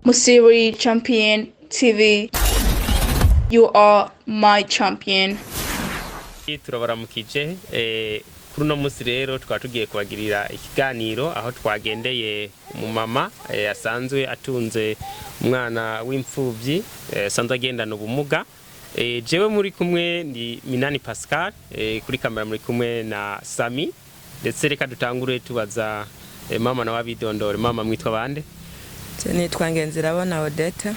Musiri Champion TV. You are my champion. Turabaramukije. Kuri uno munsi rero tukaba tugiye kubagirira ikiganiro aho twagendeye umumama asanzwe atunze umwana w'imfuvyi, asanzwe agendana ubumuga. Jewe muri kumwe ni Minani Pascal, kuri kamera muri kumwe na Sami. Ndetse reka dutangure tubaza mama nawe abidondore. Mama, mwitwa bande? Je nitwa Ngenzirabona Odeta.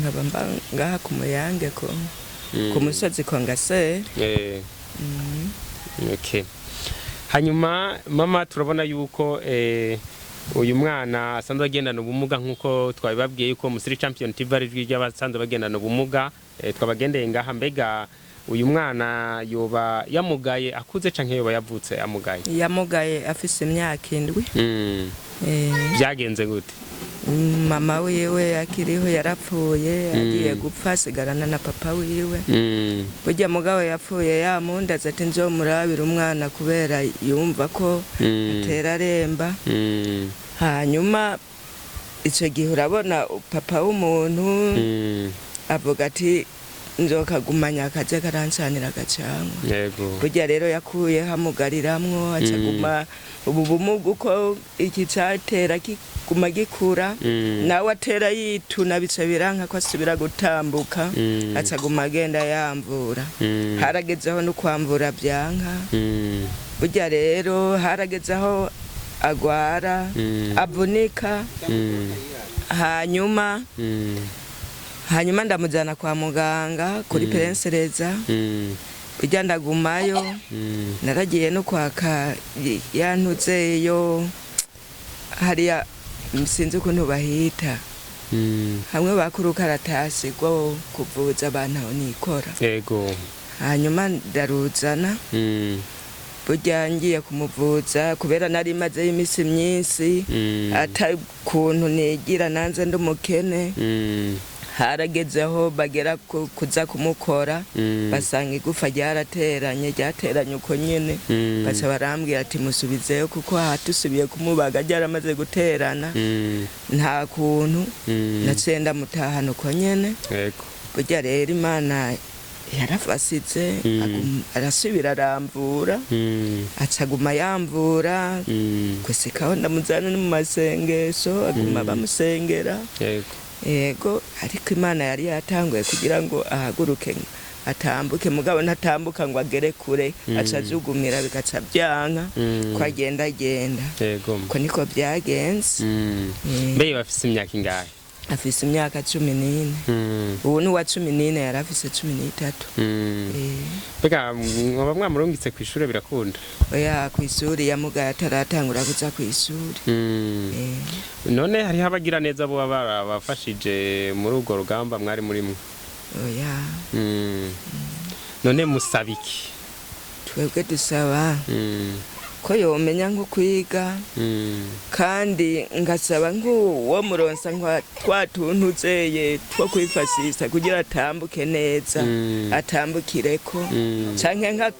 Nkaba mba ngaha ku Muyange ku musozi Kongase. Okay. Hanyuma mama, turabona yuko uyu mwana asanzwe agendana ubumuga, nk'uko twabibabwiye yuko Musiri Champion TV ari ijwi ry'abasanzwe bagendana ubumuga. Twabagendeye ngaha. Mbega uyu mwana yoba yamugaye akuze canke yoba yavutse amugaye? Yamugaye afise imyaka 7. Byagenze gute? Mama wiwe akiriho yarapfuye, agiye gupfa asigarana na papa wiwe. Burya mugabo yapfuye yamundaza ati nzomurabira umwana, kubera yumva ko atera aremba. Hanyuma ico gihe urabona papa w'umuntu avuga ati nzokagumanya akaze karancanira agacanwa. Burya rero yakuye hamugariramwo, acaguma ubu bumuga uko iki catera kiguma gikura, nawe atera yituna, bica biranka ko asubira gutambuka. Acaguma agenda yamvura. Haragezeho no kwamvura byanka. Burya rero haragezeho agwara, avunika. Hanyuma ndamujyana kwa muganga kuri perensereza. Burya ndagumayo. Naragiye no kwaka yantuzeyo hariya, sinzi ukuntu bahita, hamwe bakura ukaratasi rwo kuvuza abantu aho nikora. Hanyuma ndaruzana. Burya ngiye kumuvuza, kubera nari mazeyo iminsi myinshi, ata kuntu nigira nanze ndi umukene. Harageze aho bagera kuza kumukora, basanga igufa ryarateranye, ryateranye uko nyene. Baca barambwira ati musubizeyo, kuko aha dusubiye kumubaga ryaramaze guterana, nta kuntu. Naciye ndamutahana uko nyene. Burya rero Imana yarafasize, arasubira aramvura. Acaguma yamvura gusikaho ndamuzana no mu masengesho, aguma bamusengera. Yego, ariko Imana yari yatanguye kugira ngo ahaguruke atambuke, mugabo ntatambuka ngo agere kure. Aca azugumira, bigaca byanka ko agenda agenda. Ko niko byagenze. Mbe bafise imyaka ingahe? Afise imyaka 14. Ubu ni uwa 14, yari afise 13. Mbega mwaba mwamurungitse kw'ishure, birakunda? Oya, kw'ishuri yamugaye ataratangura kuza kw'ishuri. None hariho abagira neza boba barabafashije muri urwo rugamba mwari murimwo? Oya. None musaba iki? Twebwe dusaba ko yomenya nko kwiga. Kandi ngasaba nk'uwo muronsa nka twa tuntu zeye two kwifashisha kugira atambuke neza, atambukireko, canke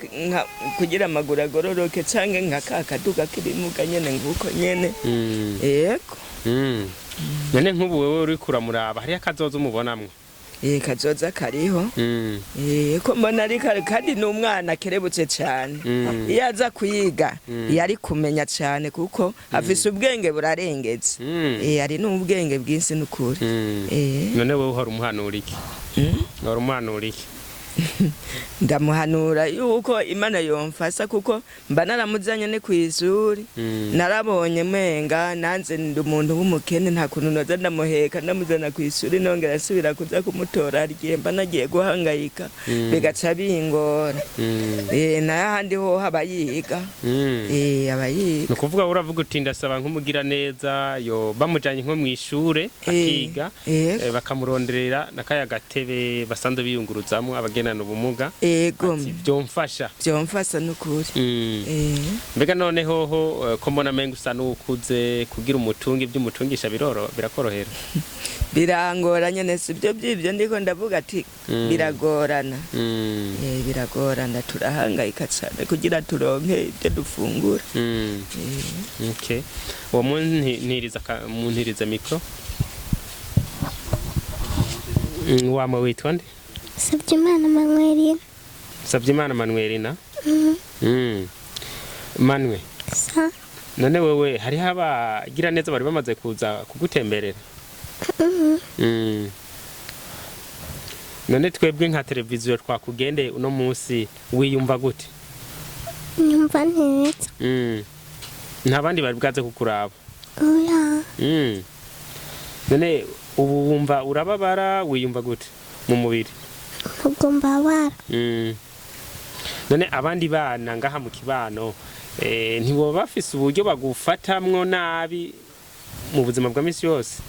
kugira amaguru agororoke, canke nka ka kaduga k'ibimuga nyene, nguko nyene. Yego. None nk'ubu wewe uriko uramuraba, hariho akazoza umubonamwo? Kazoza kariho. Ko mbona ari kare, kandi ni umwana akerebutse cyane. Iyo aza kuyiga yari kumenya cyane, kuko afise ubwenge burarengetse. Ari n'ubwenge bwinshi n'ukuri. None wewe uhora umuhanura iki? Uhora umuhanura iki? Ndamuhanura yuko Imana yomfasha, kuko mba naramuzanye ni kw'ishuri. Narabonye mwenga nanze ndi umuntu w'umukene, nta kuntu noza ndamuheka ndamuzana kw'ishuri nongera nsubira kuza kumutora. Hari igihe mba nagiye guhangayika, bigaca bingora. Nayo ahandi hoho aba yiga. Aba yiga. Ni ukuvuga uravuga uti ndasaba nk'umugira neza yo bamujanye nko mw'ishure akiga, bakamuronderera nakaya gatebe basanzwe biyunguruzamwo abagendana ubumuga. Ego. Ati byomfasha. Vyomfasha n'ukuri. Mbega none hoho, ko mbona menga usa n'ukuze, kugira umutunga ibyo umutungisha biroro birakorohera? Birangora nyene, sibyo by'ibyo ndiko ndavuga ati biragorana. Biragorana, turahangayika cyane kugira turonke ibyo dufungura. Okay. Uwo muntiriza muntiriza micro. Wama witwa nde? Sabyimana Manuelina. Sabyimana Manuelina. Manwe. Sa. None wewe hariho abagira neza bari bamaze kuza kugutemberera? None twebwe nka televiziyo twakugendeye uno munsi, wiyumva gute? Nyumva neza. Nta bandi bari bwaze kukuraba? Oya. None ubu wumva urababara, wiyumva gute mu mubiri? Ntabwo mbabara. None abandi bana ngaha mu kibano ntiboba bafise uburyo bagufatamwo nabi mu buzima bwa misi yose?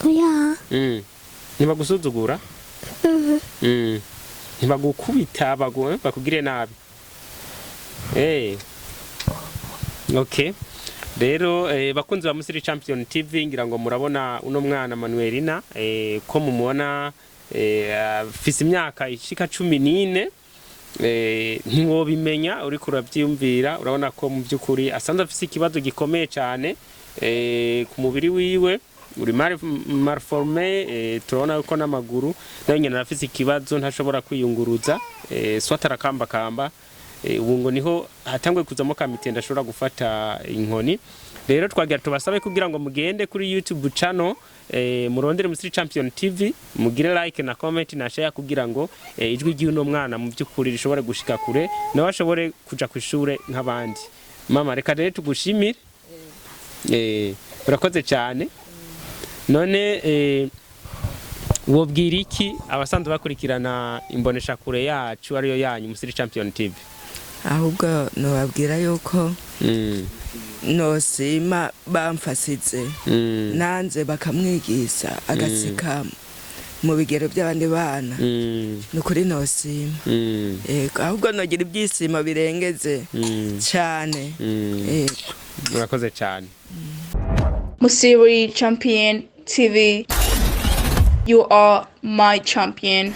Oya. Ntibagusuzugura? Mhm. Ntibagukubita, bakugire nabi? Okay. Rero bakunzi ba Musiri Champion TV, ngira ngo murabona uno mwana Manuelina, ko mumubona afise imyaka ishika 14, ntiwobimenya uriko uravyiyumvira. Urabona ko mu by'ukuri asanzwe afise ikibazo gikomeye cyane ku mubiri wiwe, uri malformé. Turabona yuko n'amaguru nayo nyene arafise ikibazo, ntashobora kwiyunguruza, soit arakambakamba. Ubu ngo niho hatanguye kuzamo kamitende, ashobora gufata inkoni. Rero twagira tubasabe kugira ngo mugende kuri YouTube channel, murondere Musiri Champion TV, mugire like na comment na share kugira ngo ijwi ry'uno mwana mu by'ukuri rishobore gushika kure, nawe ashobore kuja ku ishure nk'abandi. Mama, reka rero tugushimire, urakoze cyane. None wobwira iki abasanzwe bakurikirana imboneshakure yacu, ariyo yanyu Musiri Champion TV? Ahubwo nobabwira yuko nosima bamfasize nanze bakamwigisha agasika mu bigero by'abandi bana. Ni ukuri nosima. Yego, ahubwo nogira ibyishimo birengeze cyane. Yego. Murakoze cyane. Musiri Champion TV. You are my champion.